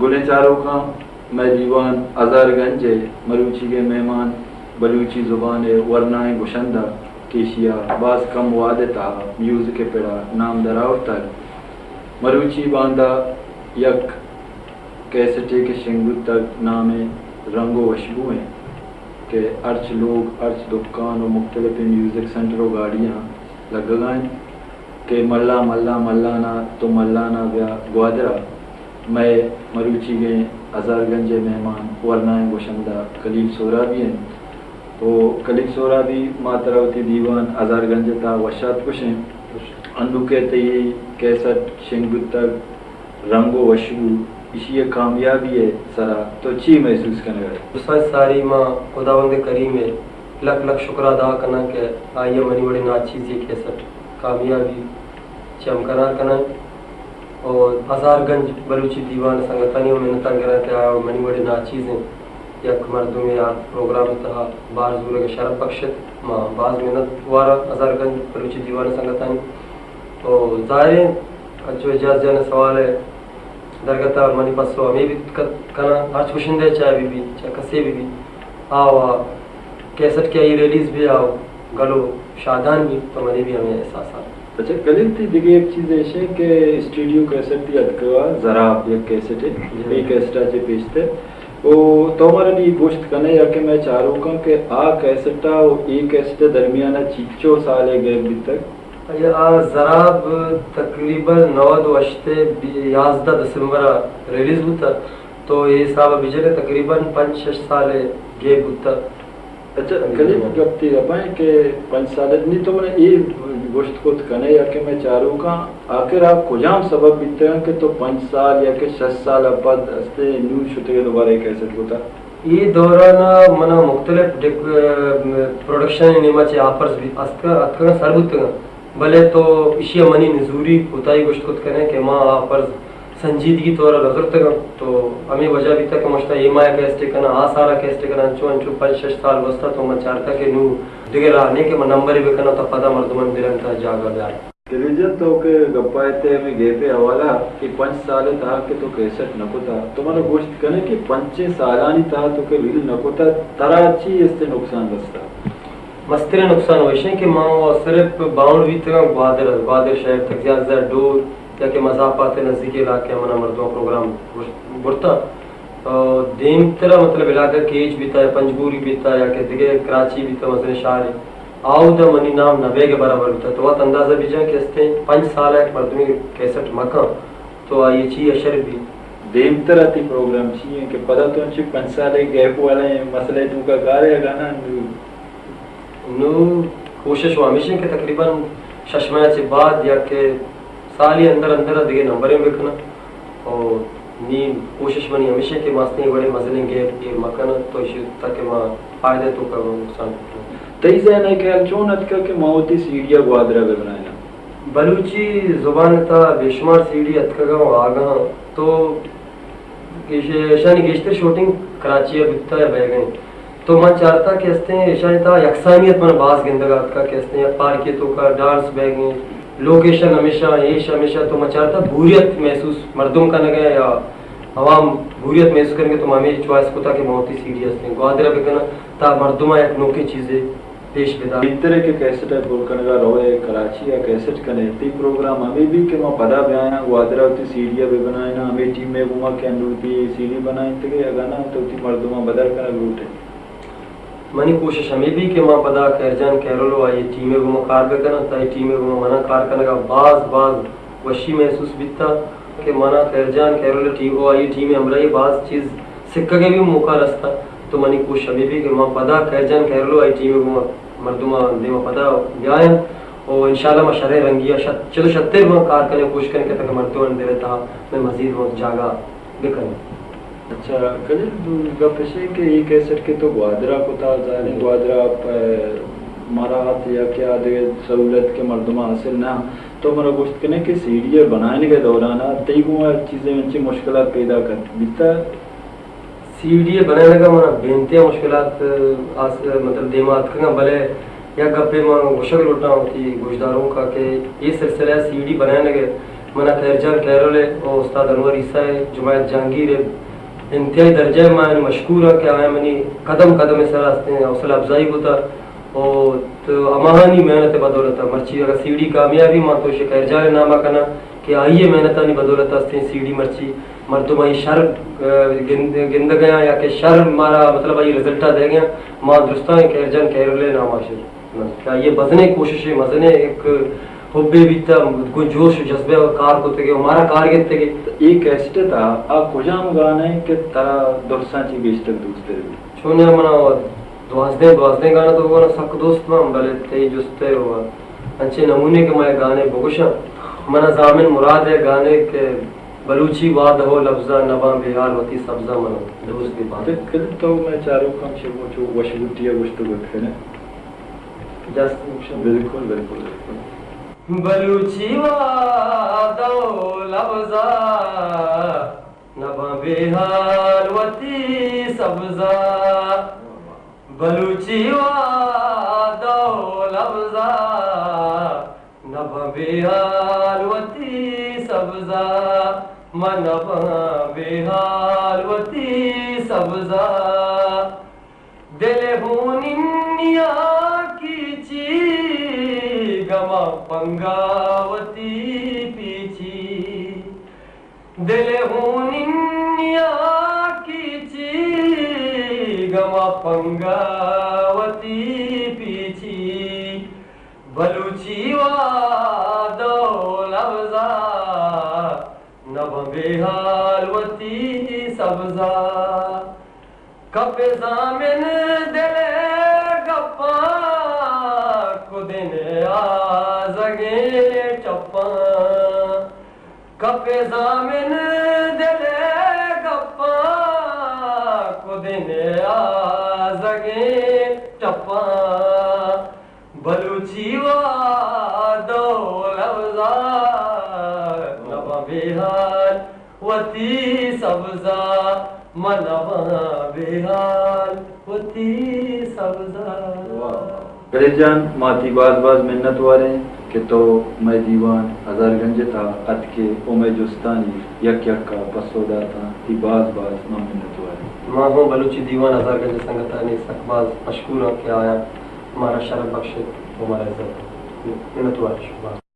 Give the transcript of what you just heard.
گلیں چاروکاں، مئے دیوان ہزار گنج ءِ مروچیگیں مہمان بلوچی زبان ءِ ورنائیں گشندہ کہ ایشی ءَ باز کم وہد ءِ تہا میوزک ءِ پڑ ءَ نام در آورتگ۔ مروچی باندا یک کیسٹے کہ شنگ بوتگ، نام ءِ رنگ ءُ وشبو اِنت کہ ہرچ لوگ، ہرچ دکان ءُ مختلفیں میوزک سنٹر ءُ گاڑیاں لگگا اِنت کہ ملا، ملا، ملانا، تو ملانا بیا گوادر ءَ۔ مئے مروچیگیں ہزار گنج ءِ مہمان ورنائیں گشندہ کلیل سہرابی اِنت۔ ءُ کلیل سہرابی، ما ترا وتی دیوان ہزار گنج ءِ تہا وش آتک گوشیں۔ انوکہ تئی کیسٹ شنگ بوتگ، رنگ ءُ وشبو، ایشی ءِ کامیابی ءِ سرا تو چی محسوس کنگ ءَ ئے؟ دوستاں، ساری ما خداوند کریم ءِ لکھ لکھ شکر ادا کناں کہ آئی ءَ منی وڑیں ناچیزے کیسٹ کامیابی چہ ہمکنار کناں۔ ءُ ہزار گنج بلوچی دیوان ءِ سنگتانی ہم منتاں گراں کہ آ منی وڑیں ناچیزیں یک مردمے آ پروگرام ءِ تہا بار زورگ ءِ شرپ بخشت۔ ما باز منت واراں ہزار گنج بلوچی دیوان ءِ سنگتانی۔ ءُ ظاہریں، انچو اعجاز جان ءِ سوال ءِ درگت ءَ منی پسو ہمے بیت ک-، کناں، ہرچ گشندہ ءَ چاہے بہ بیت، چاہے کسے بہ بیت، آ وا کیسٹ کہ آئی ریلیز بی، آ گل ءُ شادان بی، تو منی بھی ہمے احساسات۔ اچھا کلیل، تئی دگہ یک چیز ایش اِنت کہ اسٹوڈیو کیسٹ تئی اتکگ ءَ زراب یک کیسٹے، جی۔ اے کیسٹ ءَ چہ پیشتر ءُ تو مارا نی گوشت کن ئے یا کہ مئے چاروکاں کہ آ کیسٹ ءَ ءُ اے کیسٹ ءِ درمیان ءَ چیچو سال ءِ گیپ بیتگ؟ آ زراب تقریباً نود ءُ ہشت ءِ بی-، یازدہ دسمبر ءَ ریلیز بوتگ، تو اے حساب ءَ بجن ئے تقریباً پنچ شش سال ءِ گیپ بوتگ۔ اچھا، کلیل، گپ تئی گپ اِنت کہ پنچ سال ءَ نی تو من اے گوشت کت کن ئے یا کہ مئے چاروکاں آخر آ کجام سبب بیتگ اَنت کہ تو پنچ سال یا کہ شش سال ءَ پد ہستے نوں شتگ ئے دوبارہ اے کیسٹ کتگ؟ اے دوران ءَ من ءَ مختلف ڈک-، پروڈکشن ءِ نیمگ ءَ چہ آفرز بیت، اتکگ، اتکگ سر بوتگ اَنت، بلے تو ایشی ءَ منی نزوری کوتاہی گوشت کت کن ئے کہ ما آفرز سنجیدگی طور ءَ نہ زرتگ اَنت، تو ہمے وجہ بیتگ کہ من گوشتگ اے ماہ ءَ کیسٹے کناں، آ سال ءَ کیسٹے کناں، انچو انچو پنچ شش سال گوستگ، تو من چارتگ کہ نوں دگہ راہ نیں کہ من نمبرے بہ کناں، تا پدا مردمانی دلانی تہا جاگہ بیاراں۔ کلیل جان، تو کہ گپ ءَ ات ئے ہمے گیپ ءِ حوالہ ءَ کہ پنچ سال ءِ تہا کہ تو کیسٹ نہ کتگ، تو من ءَ گوشت کن ئے کہ پنچیں سالانی تہا تو کہ ریل نہ کتگ، ترا چی است نقصان رستگ؟ مستریں نقصان ایش اِنت کہ ما صرف باؤنڈ بیتگ آں گوادر ءَ، گوادر شہر تک، زیات زیات ڈور یا کہ مزاپات ءِ نزیک علاقہ ءَ من ءَ مردماں پروگرام برتگ۔ ءُ دیمتر ءَ مطلب علاقہ کیچ بیتگ یا پنجگوری بیتگ یا کہ دگہ کراچی بیتگ، مزنیں شہرے، آودا منی نام نہ بیگ ءِ برابر بیتگ۔ تو وت اندازہ بجن کہ استیں پنچ سال ءَ یک مردمے کیسٹ مکن تو آئی ءِ چی اشر بیت۔ دیمتر ءَ تئی پروگرام چی اِنت کہ پدا تو انچو پنچ سال ءِ گیپ والیں مسئلہ ءِ توکا کار ئے اگاں نہ؟ نوں کوشش وَ ہمیش اِنت کہ تقریباً شش ماہ ءَ چہ بعد یا کہ سالے اندر اندر ءَ دگہ نمبرے بہ کناں۔ ءُ نی کوشش منی ہمیش اِنت کہ ما استیں وڑیں مزنیں گیپ ایر مہ کناں، تو ایشی تاکہ ما فائدہ ءِ توکا نقصان بہ کناں۔ تئی ذہن ءَ خیال چون اتکگ کہ ما وتی سی ڈی ءَ گوادر ءَ بہ بنائیناں؟ بلوچی زبان ءِ تہا بے شمار سی ڈی اتکگ اَنت ءُ آگاہ اَنت، تو ایش-، ایشانی گیشتر شوٹنگ کراچی ءَ بوتگ یا بیگ ءَ اِنت۔ تو من چارتگ کہ استیں ایشانی تہا یکسانیت من باز گندگ ءَ اتکگ کہ استیں یک پارکے توکا ڈانس بیگ ءَ اِنت، لوکیشن ہمیش اَنت، ایش ہمیش اَنت، تو من چارتگ بوریت محسوس مردم کنگ ءَ یا عوام بوریت محسوس کنگ ءَ، تو من ہمے چوائس کتگ کہ من وتی سی ڈی استیں گوادر ءَ بہ کناں تا مردماں یک نوکیں چیزے پیش بدار۔ بہتر اِنت کہ کیسٹ ءِ پر کنگ ءَ رو ئے کراچی ءَ کیسٹ کن ئے۔ تئی پروگرام ہمے بیت کہ ما پدا بیایاں گوادر ءَ وتی سی ڈی ءَ بہ بنائیناں، ہمے ٹیم ءِ گوما کہ انوں تئی سی ڈی بنائینتگ ئے، اگاں نہ تو وتی مردماں بدل کنگ لوٹ ئے۔ منی کوشش ہمے بیت کہ ما پدا خیر جان کیرول ءُ آئی ٹیم ءِ گوما کار بہ کناں، تاں اے ٹیم ءِ گوما من ءَ کار کنگ ءَ باز باز وشی محسوس بیتگ کہ من ءَ خیر جان کیرول ءِ ٹیم ءُ آئی ٹیم ءِ ہمراہی ءَ باز چیز سکگ ءِ بھی موقع رستہ، تو منی کوشش ہمے بیت کہ من پدا خیر جان کیرول ءُ آئی ٹیم ءِ گوما مردماں دیما پدا بیایاں ءُ انشاءاللہ ما شریں رنگی ءَ شت-، چد ءُ شتر ما کار کنیں، کوشش کنیں کہ تاکہ مردمانی دل ءِ تہا مئے مزید وت جاگہ بہ کنیں۔ اچھا، کلیل، گپ اش کہ اے کیسٹ کہ تو گوادر ءَ کتا، ظاہر اِنت گوادر ءَ پ-، مراعات یا کہ آ دگہ سہولت کہ مردماں حاصل نہ، تو منا گوشت کنے کہ سی ڈی ءِ بنائینگ ءِ دوران ءَ تئی گوں ہر چیزے انچیں مشکلات پیدا کت بیتہ؟ سی ڈی ءِ بنائینگ ءَ منا بے انتہا مشکلات، آس-، مطلب دیما اتکگاں، بلے یک گپے من گوشگ لوٹاں وتی گوشداروکاں کہ اے سلسلہ ءَ سی ڈی بنائینگ ءِ منا خیر جان کیرول ء و استاد انور عیسی ء، جماعت جہانگیر ء انتہائی درجہ ء ما آیانی مشکور آں کہ آیاں منی قدم قدم ء سرا استیں حوصلہ افزائی کتا و تو ہماہانی محنت ء بدولت ء مرچی اگاں سی ڈی کامیابی، ما تو شے خیر جان ء نام ء کناں کہ آئی ء محنتانی بدولت ء استیں سی ڈی مرچی مردم آئی شر، ء، گند-، گندگ ء آں یا کہ شر مارا مطلب آئی رزلٹ ء دئیگ ء آں، ما درستاں خیر جان کیرول ء نام ء شے۔ کہ آئی ء مزنیں کوششے، مزنیں یک حبے بیت، گوں جوش و جذبہ ء کار کتگ ء مارا کار گپتگ ء۔ اے کیسٹ ء تہا آ کجام گانا انت کہ ترا درساں چہ گیشتر دوست تر بیت؟ چونیا منا دوازدہ، دوازدہ گانا تو گونا سک دوست باں، بلے تئی جست ء و انچیں نمونے کہ من گانے بگوشاں، منا زامن مراد ء گانے کہ بلوچی وعدہ و لبزاں نباں بے حال وتی سبزاں، منا دوست بی باز۔ بل-، بل تو مئے چاروکاں چہ چو وش بوتی ء گوشت و گت کنے۔ جست بگوشاں۔ بالکل، بالکل، بالکل۔ بلوچی وعدہ و لبزاں نباں بے حال وتی سبزاں۔ بلوچی وعدہ و لبزاں نباں بے حال وتی سبزاں، من نباں بے حال وتی سبزاں۔ دل ہونینیا کیچی، گما پنگا وتی پیچی۔ دل ہونینیا کیچی، گما پنگا وتی پیچی۔ بلوچی وعدہ و لبزاں نباں بے حال وتی سبزاں۔ کپ زامن دل گپاں، کدن آزگیں ٹپاں۔ کپ زامن دل گپاں، کدن آزگیں ٹپاں۔ بلوچی وعدہ و لبزاں نباں بے حال وتی سبزاں، من نباں بے حال وتی سبزاں۔ واہ۔ خیر جان، ما تئی باز باز منت واریں کہ تو مئے دیوان ہزار گنج ء تہا اتکے و مئے جستانی یک یک ء پسو داتاں، تئی باز باز ما منت واریں۔ ما ہوں بلوچی دیوان ہزار گنج ء سنگتانی سک باز مشکور آں کہ آیاں مارا شرف بخشت و مارا عزت دات۔ منت وار شما۔